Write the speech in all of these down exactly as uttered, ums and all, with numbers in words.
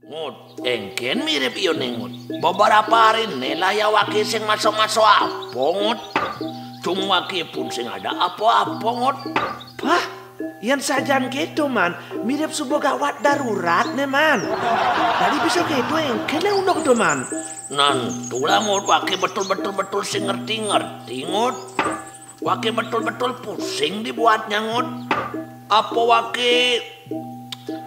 Ngut, éngkén mirip iya né, Ngut. Beberapa hari né lah ya waké sing maso-maso apa, Ngut. Cung waké pun sing ada apa-apa, Ngut. Bah, yén sajan kéto, Man, mirip suba gawat darurat né, Man. Dadi bisa kéto éngkén né unduk to, Man. Nan, tulah, Ngut, waké betul-betul betul sing ngerti-ngerti, Ngut. Waké betul-betul pusing dibuatnya, Ngut. Apa waké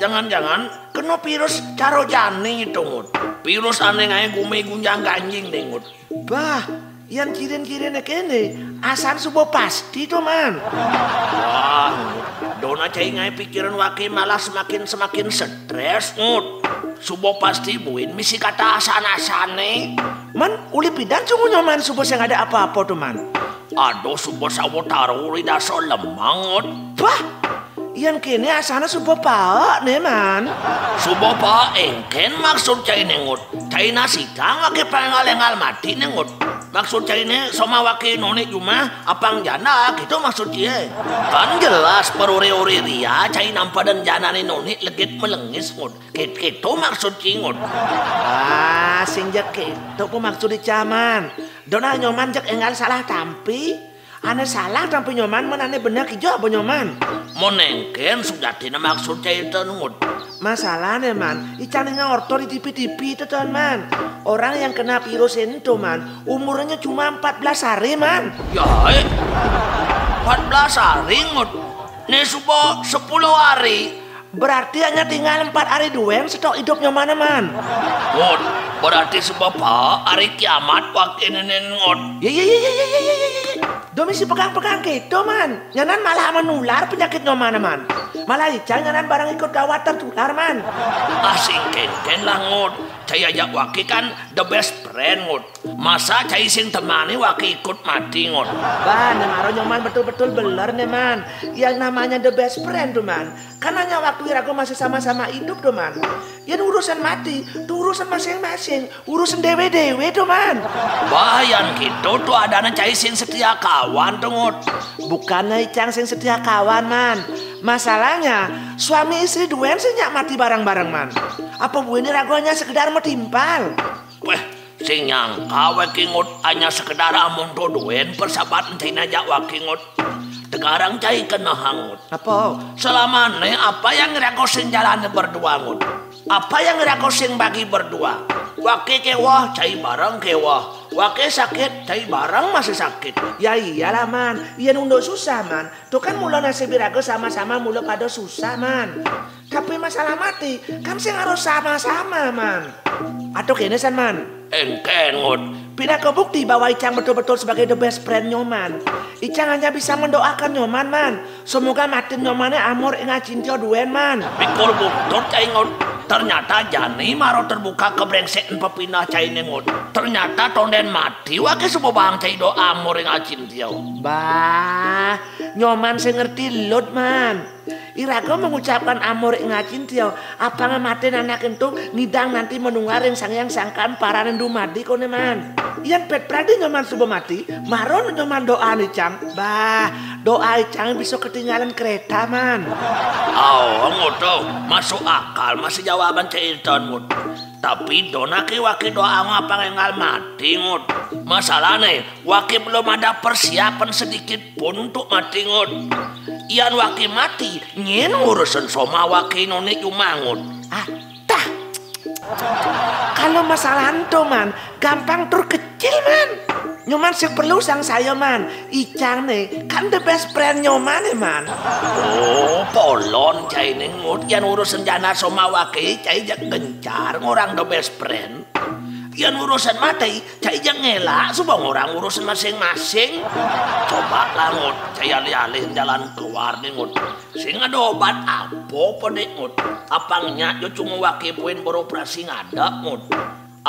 jangan-jangan kena virus cara jani to, Ngut? Virus ané ngaé gumé gunjang-ganjing né, Ngut. Bah, yén cirin-ciriné kéné, asané suba pasti to, Man. Wah, Ngut. Dona cai ngaé pikiran waké malah semakin-semakin stres, Ngut. Suba pasti buin misi kata asan-asané. Man, uli pidan sungu Nyoman suba sing ada apa-apa to, Man. Aduh, suba sawetara uli dasa lemah, Ngut. Bah, yén kéné asané suba paek né, Man. Suba paek éngkén maksud cainé, Ngut. Cai nasitang waké paénggal-énggal mati né, Ngut. Maksud cainé soma waké noné jumah apang janda, kéto maksud cié. Kan jelas peruri-uri ria cai nampadan jandané noné legit melengis, Ngut. Két-, kéto maksud cai, Ngut. Ah, sing ja kéto ku maksud icang, Man. Dona Nyoman jeg énggal salah tampi. Ané salah tampi Nyoman, man, ané bener kija ba Nyoman. Mun éngkén sujatiné maksud cai to, Ngut? Masalahné, Man, icang ninggal orta di T V-T V to, Man. Orang yang kena virus ento, Man, umurnya cuma empat belas hari, Man. Ya, eh. Empat belas hari, Ngut. Né suba sepuluh hari. Berarti hanya tinggal empat hari duén setok idup Nyoman, Man. Ngut, berarti suba paek hari kiamat waké né, Ngut. Yé, yé, yé, yé, yé, yé, yé, yé, yé. Dong misi pegang-pegang kéto, Man. Nyanan malah menular penyakit Nyoman, Man. Malah icang nyanan barang ikut gawat tertular, Man. Ah, sing kénkén lah, Ngut. Cai ajak waké kan the best friend, Ngut. Masa cai sing temané waké ikut mati, Ngut? Bah, né mara Nyoman betul-betul beler né, Man. Yang namanya the best friend to, Man, kan hanya waktu iraga masih sama-sama idup to, Man. Yén urusan mati, to urusan masing-masing, urusan déwé-déwé to, Man. Bah, yén kéto to adané cai sing setia kawan to, Ngut. Bukannya icang sing setia kawan, Man. Masalahnya, suami istri duén sing nyak mati bareng-bareng, Man. Apa buin iraga hanya sekedar matimpal? Wéh, sing nyangka waké, Ngut, hanya sekedar amun to duén persahabatan cai ajak waké, Ngut. Tegarang cai kenehang, Ngut. Apa? Selamané apa yang iraga sing jalané berdua, Ngut? Apa yang iraga sing bagi berdua? Waké kéweh, cai bareng kéweh. Waké sakit, cai bareng masih sakit. Ya iyalah, Man. Yén unduk susah, Man. To kan mula nasib iraga sama-sama mula pada susah, Man. Tapi masalah mati, kan sing harus sama-sama, Man. Ato kéné san, Man. Éngkén, Ngut. Pinaka bukti bahwa icang betul-betul sebagai the best friend Nyoman. Icang hanya bisa mendoakan Nyoman, Man. Semoga matin Nyomané amur ing acintia duén, Man. Pikul buntut cai, Ngut. Ternyata jani mara terbuka kebréngsékan pepineh cainé, Ngut. Ternyata tondén mati waké suba baang cai doa amur ing acintia. Bah, Nyoman sing ngerti lut, Man. Iraga mengucapkan amur ing acintia, apang matin anak ento ngidang nanti manunggal ring Sang Hyang Sangkan Paraning Dumadi koné, Man. Yén pét pradi Nyoman suba mati, mara Nyoman doaan icang. Bah, doa icang bisa ketinggalan kereta, Man. Oh, Ngut, masuk akal masih jawaban cai to, Ngut. Tapi dona ké waké doa apang énggal mati, Ngut. Masalahné, waké belum ada persiapan sedikit pun untuk mati, Ngut. Yén waké mati, nyén ngurusin soma waké noné jumah, Ngut? Atah. Kalau masalah ento, Man, gampang tur kecil, Man. Nyoman sing perlu sangsaya, Man. Icang né kan the best friend Nyoman né, Man. Oh, polon cainé, Ngut. Yén urusan jana soma waké, cai jeg gencar ngorang the best friend. Yén urusan mati, cai jeg ngélak suba ngorang urusan masing-masing. Coba lah, Ngut, cai alih-alih jalan keluar né, Ngut. Sing ada obat apa, Ngut? Apang nyak ja cuma waké buin beroperasi ngadep, Ngut.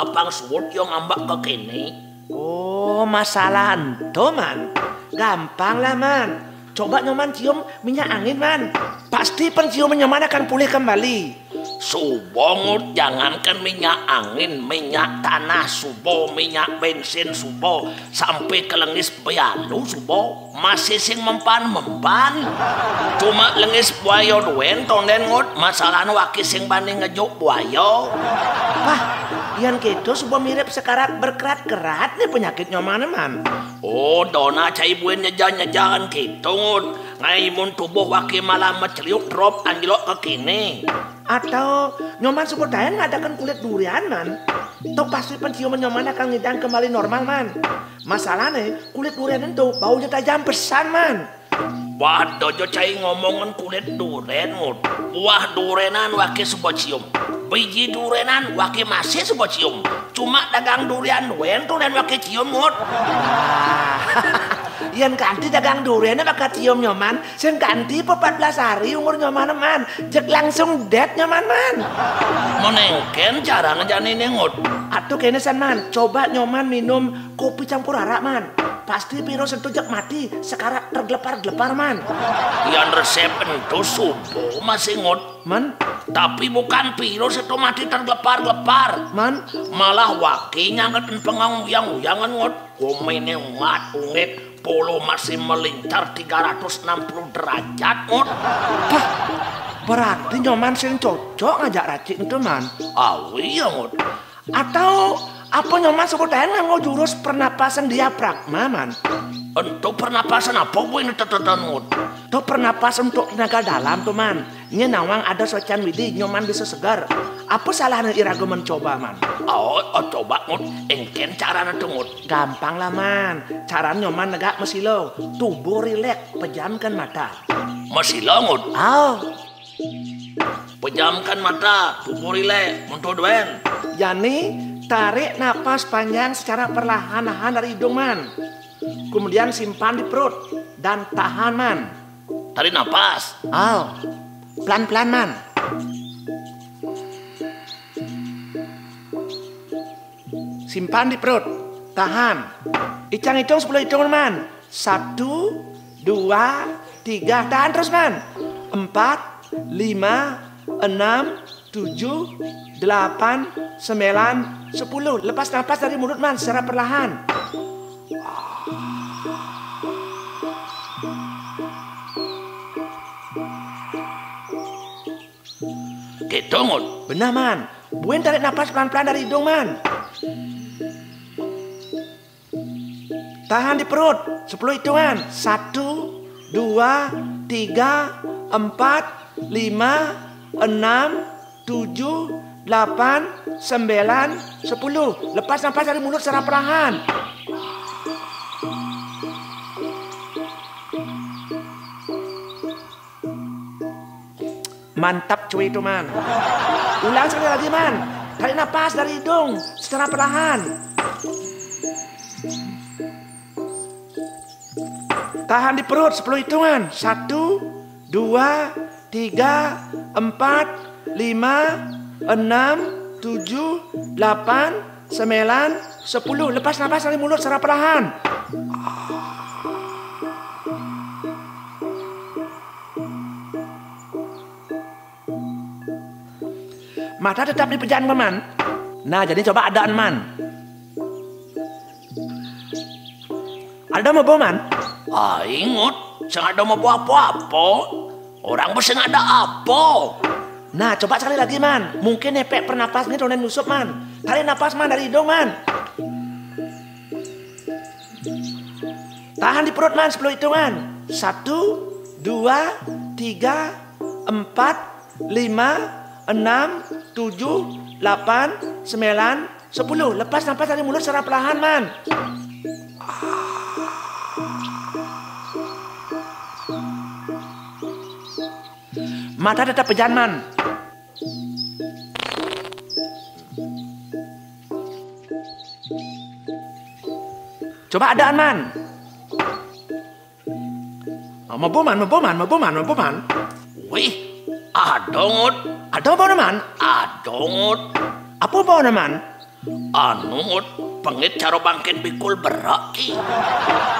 Apang suud ya ngambek ka kéné. Oh, masalah ento, Man. Gampang lah, Man. Coba Nyoman cium minyak angin, Man. Pasti penciuman Nyoman akan pulih kembali. Suba, Ngut, jangankan minyak angin, minyak tanah suba, minyak bensin suba, sampai ke lengis bialu suba, masih sing mempan-mempan. Cuma lengis buaya duen, tonden, Ngut, masalahnya waki sing bani ngejuk buaya. Pah, yan gitu suba mirip sekarat berkerat-kerat nih penyakitnya mana, Man? Oh, dona cai buin nyeja-nyejaan gitu, Ngut. Ngaimun tubuh waki malah meceliuk drop anjlok ke kini. Atau nyoman suba taen ngadakan kulit durian, Man? Tuh pasti penciuman nyoman akan ngidang kembali normal, Man. Masalahnya, kulit durian itu baunya tajam pesan, Man. Wah, dojo cai ngomongan kulit duren, Ngut. Buah durenan waki suba cium. Biji durenan waki masih suba cium. Cuma dagang durian duen tuh dan waki cium, Ngut. Ah, yan kanti dagang durian bakal cium nyoman. Sing kanti empat belas hari umur nyoman, Man. Jek langsung dead nyoman, Man. Menengken cara ngejani, Ngut. Atuh kene san, Man. Coba nyoman minum kopi campur arak, Man. Pasti piro sentuh jek mati, sekarat tergelepar-gelepar, Man. Yan resep entu suba masih, Ngut. Man? Tapi bukan piro sentuh mati tergelepar-gelepar. Man? Malah waki nyangetin pengang uyang-uyangan, Ngut. Umine ungat-ungit, polo masih melintar tiga ratus enam puluh derajat, Ngut. Pah, berarti nyoman sing cocok ngajak racik itu, Man. Awi ya, Ngut. Atau apa nyoman sebutan nganggo jurus pernapasan diafragma, Man? Untuk pernapasan apa, Bu, ini tetetan, Ngut? Tuh pernapas untuk tenaga dalam tuh, Man. Ini nawang ada socan widi, nyoman bisa segar. Apa salahnya iraga mencoba, Man? Oh, oh, coba, Ngut. Engken caranya tuh, Ngut. Gampang lah, Man. Caranya nyoman negak mesilo. Tubuh rileks, pejamkan mata. Mesilo, Ngut. Oh. Pejamkan mata, tubuh rileks, muntul duen. Yani, tarik napas panjang secara perlahan-lahan dari hidung, Man. Kemudian simpan di perut dan tahan, Man. Tarik napas. Oh, pelan-pelan, Man. Simpan di perut. Tahan. Icang hitung sepuluh hitungan, Man. Satu, dua, tiga. Tahan terus, Man. Empat, lima, enam, tujuh, delapan, sembilan, sepuluh. Lepas napas dari mulut, Man, secara perlahan. Gitu, Ngut. Benar, Man. Buin tarik napas pelan-pelan dari hidung, Man. Tahan di perut. Sepuluh hitungan. Satu, dua, tiga, empat, lima, enam, tujuh, delapan, sembilan, sepuluh. Lepas napas dari mulut secara perlahan. Mantap cuy itu, Man. Ulang sekali lagi, Man. Tarik napas dari hidung secara perlahan. Tahan di perut sepuluh hitungan. Satu, dua, tiga, empat, lima, enam, tujuh, delapan, sembilan, sepuluh. Lepas napas dari mulut secara perlahan. Mata tetap dipejamkan, Man. Nah, jadi coba adaan, Man. Ada mau, Man? Ah, Ngut, sing ada mau apa-apa. Orang mesti ada apa? Nah, coba sekali lagi, Man. Mungkin efek pernapas ini tonden nyusup, Man. Tarik napas, Man, dari hidung, Man. Tahan di perut, Man, sepuluh hitungan. Satu, dua, tiga, empat, lima, enam, tujuh, delapan, sembilan, sepuluh. Lepas napas dari mulut secara perlahan, Man. Mata tetap pejan, Man. Coba adaan, Man. Ah, mebo, Man, mebo, Man, mebo, Man, mebo, Man. Wih, ada, Ngut. Ada apa, Man? Ada, Ngut. Apa apa, Man? Anu, Ngut. Pengit cara bangkén bikul berak, Ki.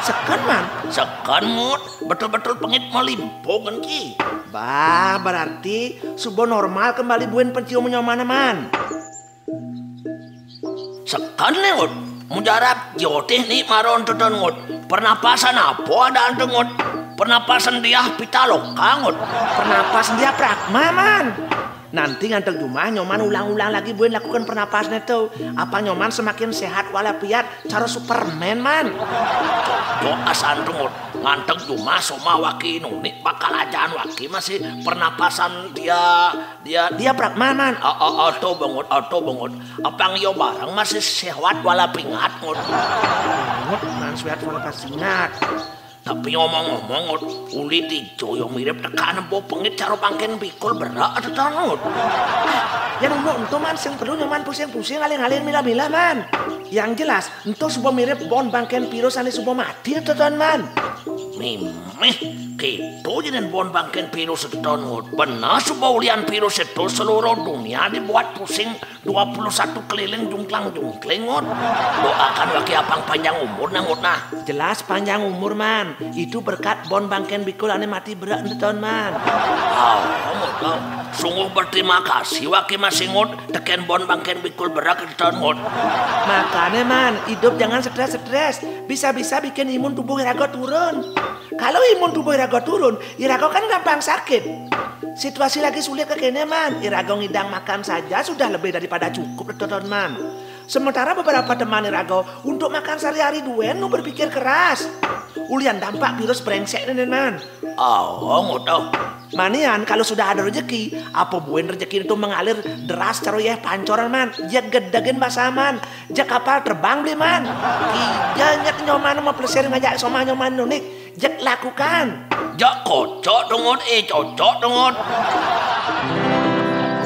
Seken, Man. Seken, Ngut. Betul-betul pengit melimpung, kan, Ki. Bah, berarti suba normal kembali buin pencium nyomané, Man. Seken né, Ngut. Mujarab jotih ni maron teton, Ngut. Pernapasan apa ada ente, Ngut? Pernapasan diah pitaloka, Ngut. Pernapasan diah pragma, Man. Nanti nganteg jumah nyoman ulang-ulang lagi buin lakukan pernapasan itu. Apa nyoman semakin sehat walafiat cara Superman, Man. Cocok asan tuh, Ngut. Nganteg jumah soma waki nuni bakal ajaan waki masih pernapasan dia, dia, dia pragma, Man. Oh, oh, oh, tuh, Ngut, oh, tuh, Ngut. Apang yo bareng masih sehat walafiat, Ngut. Ngut, Man, sehat walafiat. Tapi ngomong-ngomong, Ngut, uli dija yo mirip tekan empo pengit cara bangkén bikul berak teton, Ngut. Ya nunggu ento, Man, sing perlu nyoman pusing-pusing, aling-aling milah-milah, Man. Yang jelas, ento suba mirip bon bangkén virus ané suba mati teton, Man. Mimih, kéto jeneng bon bangkén virus teton, Ngut. Bener suba ulian virus itu seluruh dunia dibuat pusing dua puluh satu keliling jungklang-jungkling, Ngut. Doakan waki apang panjang umur nah, Ngut, nah. Jelas panjang umur, Man. Itu berkat bon bangkén bikul ané mati berak teton, Man. Oh, Ngut, oh. Sungguh berterima kasih waki masih, Ngut, tekén bon bangkén bikul berak teton, Ngut. Makané, Man, idup jangan stres-stres. Bisa-bisa bikin imun tubuh iraga turun. Kalau imun tubuh iraga turun, iraga kan gampang sakit. Situasi lagi sulit kayak gini, Man. Iraga ngidang makan saja sudah lebih daripada cukup, teton, Man. Sementara beberapa teman iraga untuk makan sehari-hari duén nu berpikir keras. Ulian dampak virus brengsek ini, Man. Oh, Ngut, oh. Manian, kalau sudah ada rezeki, apa buin rezeki itu mengalir deras cara yéh pancoran, Man. Jek gedegin basa, Man. Jek kapal terbang beli, Man. Iya, nyet nyoman mau pelesir ngajak soma nyoman nunik. Jek lakukan. Jek kocok tuh, Ngut, eh, cocok tuh, Ngut.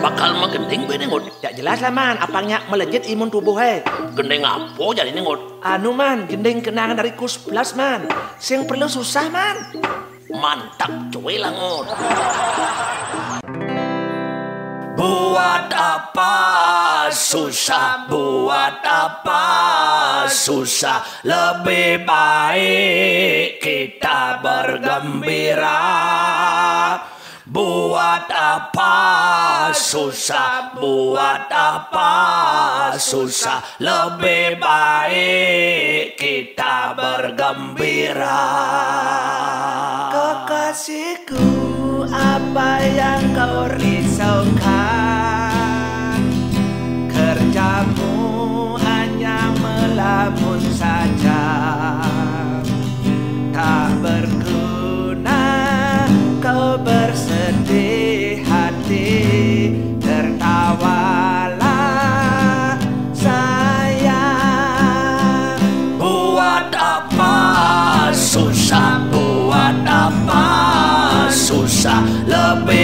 Bakal magending buin, Ngut. Ya jelas lah, Man, apang nyak melejit imun tubuh, hé. Gending apa jani, Ngut? Anu, Man, gending kenangan dari Kus Plus, Man. Sing perlu susah, Man. Mantap, cuy lah, Ngut. Buat apa susah, buat apa susah, lebih baik kita bergembira. Buat apa susah, buat apa susah, lebih baik kita bergembira. Kekasihku, apa yang kau risaukan? Kerjamu hanya melamun saja. Tak berguna kau bersedih hati, tertawalah sayang. Buat apa susah, buat apa susah, lebih